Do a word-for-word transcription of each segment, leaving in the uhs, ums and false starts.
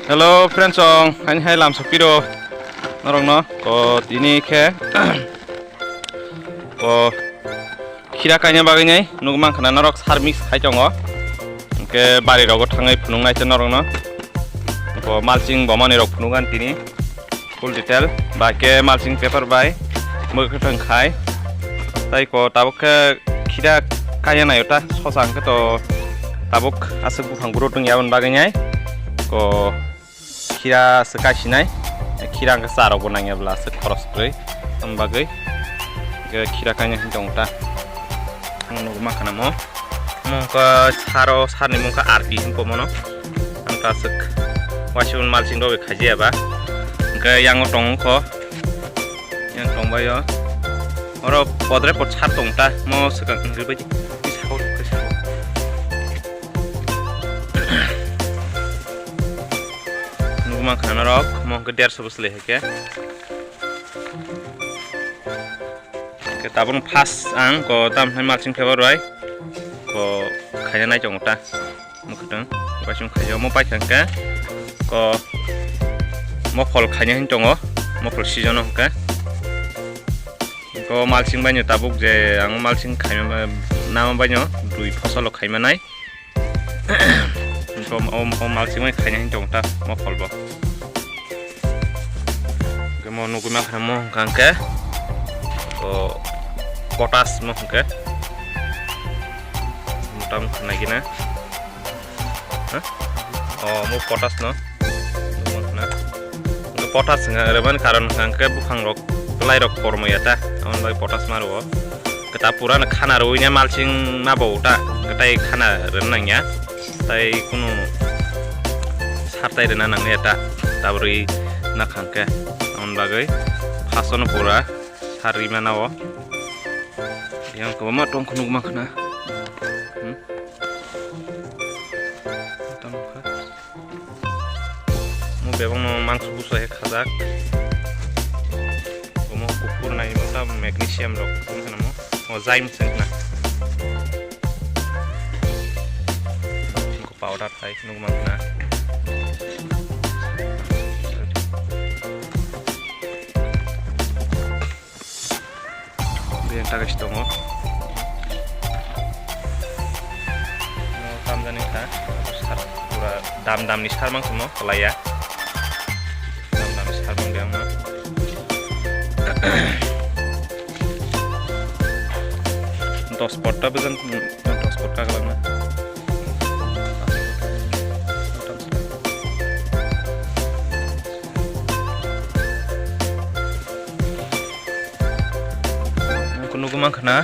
Hello friends, ong ani hai lam sopiro norokno ko tini khe ko khira kaina bagwi nai nukma khna norok sar mix khai tongo, hwnkhe bari rogo thangwi phunuk nai norokno ko malching bomani rok phunuk ani tini. Full detail, ba khe mulching paper bai mwkhwtwng khai. Tai ko tabuk khe khira kaya naio ta sosa hwnkhe to tabuk aswk buphang buro tong ya aboni bagwi nai. Ko khira se kaisinai, khira hwnkhe charokbo nangya bwla aswk khoros kwrwi, aboni bagwi khe khira kaina hinwi tongo ta. Ang nukma khna mo, mo wngkha saro, sarni mung kha R P hinwi pomono. Ang ta aswk waisukni malching rok bai khaijaya ba. Hwnkhe yango tongo kho. Yang tongbaio. Oro podre pod sar tong ta. Mo swkang wngwi bai di. Sabo, sabo. Nukma khna norok, mo hwnkhe derso bwswlwi hai khe. Khe tabuk phas ang ko tam hai malching khe barwai ko khaina nai tongo ta. Mwkhwtwng, waisung khaio, omo paithang khe ko mophol khaina hin tongo, mophol season o hwnkhe. Ko malching baino tabuk je ang malching khaima nama baino dui phosolo khaimanai. Ko o, o malching bai khaina hin tongo ta mophol bo. Hwnkhe mo nugui mankha mo hwnkha hwnkhe, o, potas mo hwnkhe. Mota wngkha naigina. Ha? O, mo potas no. Nugui mankha na. Hwnkhe potas wngkha, rwmani karon hwnkha hwnkhe buphang rok, bwlai rok kormo ya ta. Aboni bagwi potas ma rwo. Kwta pura no khana rwui na malching ma bo ta. Kwtai khana rwna nangya. Tai kunu sar tai rwna nangnai ta, ta bwrwi nakhang khe. Aboni bagwi phasono pura sar rwi mana o. Yang kwbangma tong khunuk mankha na. Hmm? Tamo kha. Mo bebang no mangso buso he khajak. Omo kuphur nai mo ta magnesium rok wngkha na mo. O zyme se wngkha na. Powder hai nukma khna. Bini tagais tongo. Tamjani kha, sar, pura dam dam ni sar mang tongmo, kwlaiya. Dam dam ni sar mang de ang no. Dos potta bwjan, dos potta kalam na. Ang kunu gumang khna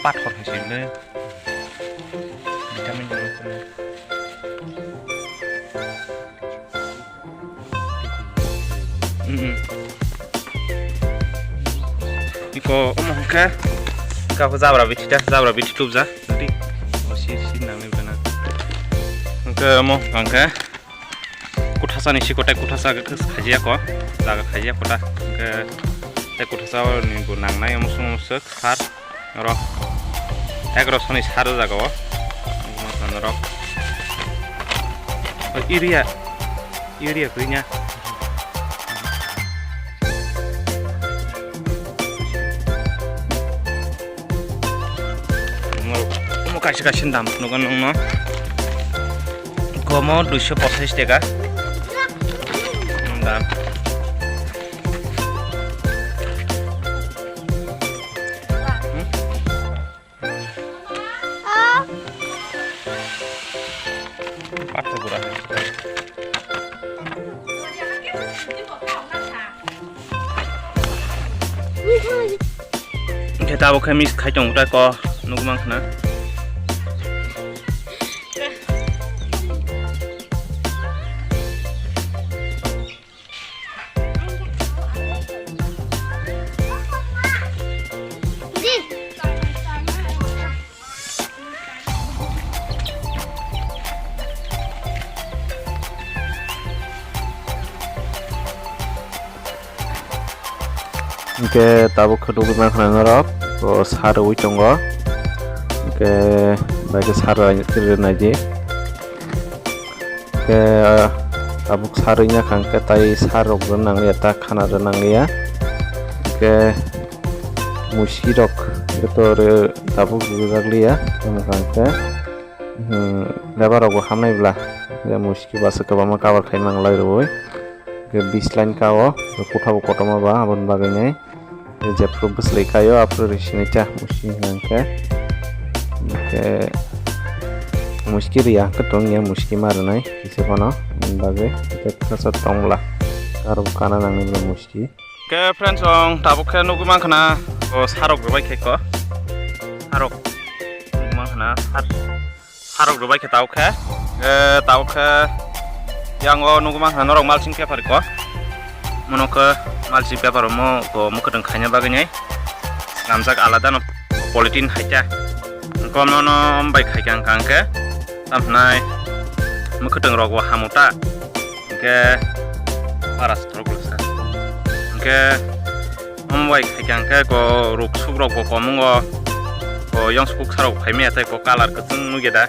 pathor hai sini. Vitamin dong. Mm-mm. Iko omo hwnkhe, iko jabra bithi da, jabra bithi tubja, tadi. O si, si nangni bana. Hwnkhe omo hwnkhe, kuthasani siko tei kuthasa khajiya ko, jaga khajiya kota. Hwnkhe tei kuthasa ni bo nangnai omo song sek sar. Oro egaroso ni sar o jaga o. Norok. Urea, urea kwrwi nya. Omo kaisa kaisa ni dam phunukgo nokno. Komo duiso pochis teka. Dam. Pathor gura hai. Khe tabuk khe mix khai tongo ta ko nukmang khna. Hwnkhe tabuk khe nugwi mankha norok, o sa rwui tongo. Hwnkhe bai khe sa rwnaidi. Hwnkhe, ah, tabuk sarwi ya kha hwnkhe tai sar rok rw nangliya, ta khana rw nangliya. Hwnkhe musi rok joto rw tabuk rwjak liya, tamo kha hwnkhe, hmm, lebar rok bo hamnai bwla, hwnkhe musi bwswk kwbangma cover khai manglai rwui. Hwnkhe bis line ka o, kotha bo kotorma ba, aboni bagwi nai. Jephru bwswlwi kaio, aphuru rwi sini cha musi hwnkhe. Hwnkhe muski riya hwnkhe tong ya, muski ma rwnai kisa phano, aboni bagwi hwnkhe kasa tongla. Aro kana nangni bwla muski. Hwnkhe friends, ang tabuk khe nugwi mankha na, o sarok rwbai khe ko. Sarok nugwi mankha na, sar-, Sarok rwbai khe tabuk khe, eh, tabuk khe yang o nugwi mankha norok mulching paper ko. Mono khe mulching paper omo ko mwkhwtwng khaina bagwi nai swnamjak alada no polythene hai khe. Hwnkhe omo no bai khai khe hwnkha hwnkhe tamo hwnai mwkhwtwng rok bo hamu ta. Hwnkhe para sotro gulsa. Hwnkhe omo bai khai khe hwnkhe ko ruk suk rok bo kom wngo. Ko yong suk sarok phai maya tei ko colour kwchwng nugya da.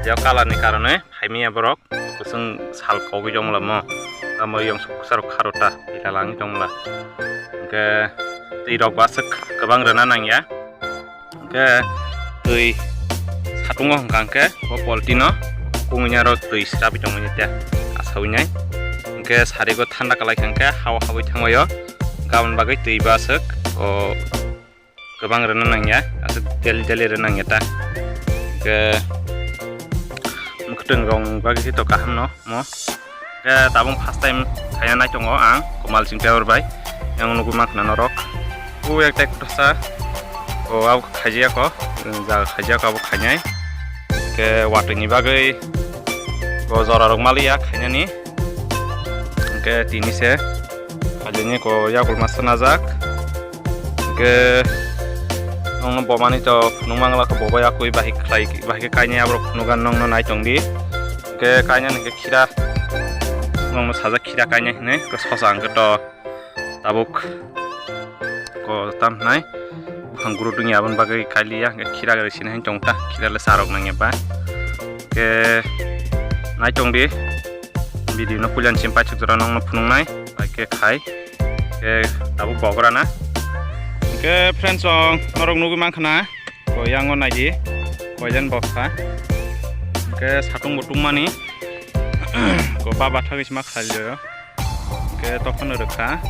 Yo colour ni karone phai maya borok kwchwng sal kogwi tongmwla mo. Tamo yong suk sarok kharo ta ila langwi tongmwla. Hwnkhe twi rok bo aswk kwbang rwna nangya. Hwnkhe twi satungo hwnkha hwnkhe o polythene no kungwi aro twi srapwi tongwi tei asawi nai. Hwnkhe sarigo thanda kalai kha hwnkhe hao habwi thangbaio. Gabon bagwi twi bo aswk o kwbang rwna nangya, aswk daily daily rwna nangya ta. Hwnkhe mwkhwtwng rok bagwi khe to kaham no mo. Khe tabuk first time khaina naitongo ang ko mulching paper bai. Yang nugwi mankha na norok. O ekta kothasa. O abo khaijak ko. Jaga khaijak ko abo khainai. Khe watwi ni bagwi ko jora rok maliya khainani. Hwnkhe tini se khaijani ko yakul masa najak. Hwnkhe nongno bomani to phunuk mangla khe bo bai akui bahai khlai, bahai khe kainai aborok phunugan nongno nai tong di. Hwnkhe kainani hwnkhe khira, nongno sajak khira kainai hinwi, hwnkhe sosa hwnkhe to tabuk ko tam hinai buphang guru dungya aboni bagwi kailiya, hwnkhe khira gari sini hinwi tong ta, khira le charok nangya ba. Hwnkhe nai tong di, video no puila ni simi paithak jora nongno phunuknai, bai khe khai. Khe tabuk bogra na. Hwnkhe friends, o norok nugwi mankha na, ko yang o naidi, koijan bokha. Hwnkhe satung bo tungmani, ko baba thagwi sima khalio. Hwnkhe tophano rwkha,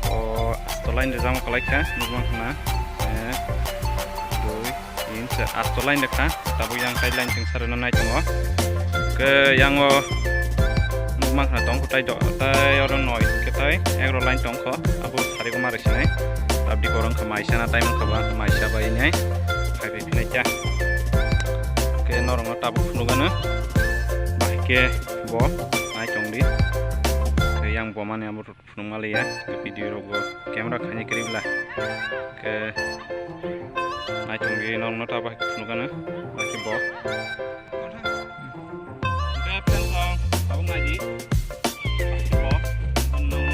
ko asto line rijamo kwlaikha, nugwi mankha na. Eh, dui. Tin se asto line rwkha, tabuk yang kai line chwng sarwna nai tongo. Hwnkhe yang o nukmankha tongkho tai do, tai oro noi hwnkhe tai egaro line tongkho, abo sarigo ma rwksinai. Abdi korong kha maisa na tai mankha bo ang kha maisa bai nai. Khai bai phinai kya. Hwnkhe norokno tabuk phunukgano. Bahai khe bo nai tongdi. Hwnkhe yang bo mani abo phunukma liya, video rok bo camera khaini kwrwi bla. Khe naichomwi norokno ta bahai phunukgano, bahai khe bo. Khe friends rok, tabuk naidi. Bahai khe bo, norokno.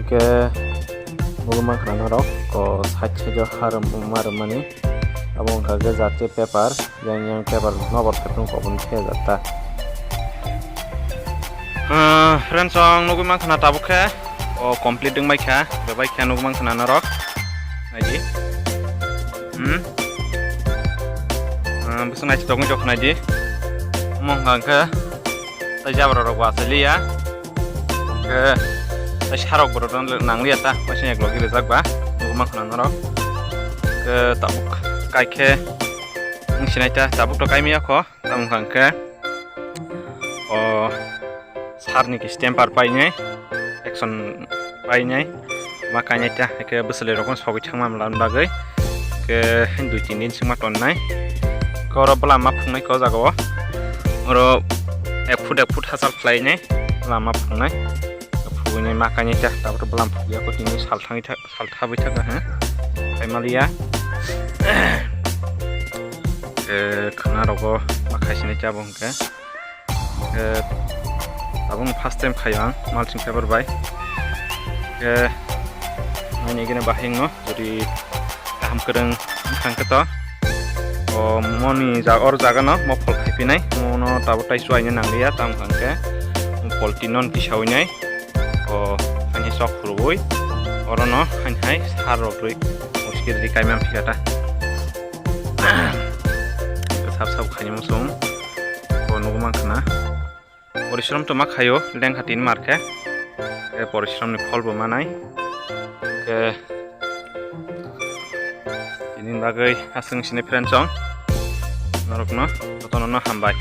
Hwnkhe nugwi mankha norok, o side side o ha rwma rwmani. Abo wngkha khe jate paper, yang yang paper nokbar khe tong koboni thepjak ta. Ah, friends, ang nugwi mankha na tabuk khe O complete wngbai kha, bebai kha nukmankha na norok. Naidi. Hmm. Ah, bwswk naithotok wngwi tongkha naidi. Omo wngkha khe tei jabra rok bo achai liya. Khe tei sarok bo rwna nangliya ta, waisa yak logi rijak ba. Nukmankha na norok. Khe tabuk kai khe wng sinai ta, tabuk to kai maya kho. Tamo wngkha khe o sarni khe stamper painai, action painai, ma kainai ta, hwnkhe bwswlwi rokno sogwi thangma mlani bagwi khe dui tin din swngma tonnai. Khe oro bwlam ma phungnai khe o jaga o, oro ek foot ek foot hachal khlainai bwlam ma phungnai, phungnai ma kainai ta, tabuk bwlam phungya kho tini sal thangwi thak. Saltha bai thaka ha. Khaimaliya. Eh, khana rogo ma khaisini chabo hwnkhe. Eh, tabuk first time khayo ang mulching paper bai. Eh, nini gini bahing no, jadi kaham kereng khangke to. O moni ja-, or jaga no mo phol khaipinai, mo no tabuk tai suaina nangliya, tam khangke mo phol tinon tisawinai. O, ani sok khurui, orono, ani hai, sar rok rui, muskil ri kaimam phikata. Sap sap khaini musung, o, nugman khana. Porishram to ma khayo, lengkha tin mar khe. E, porishram ni phol bo manai. Khe, tini bagwi aswng sini friend song. Norokno, jotono no hambai.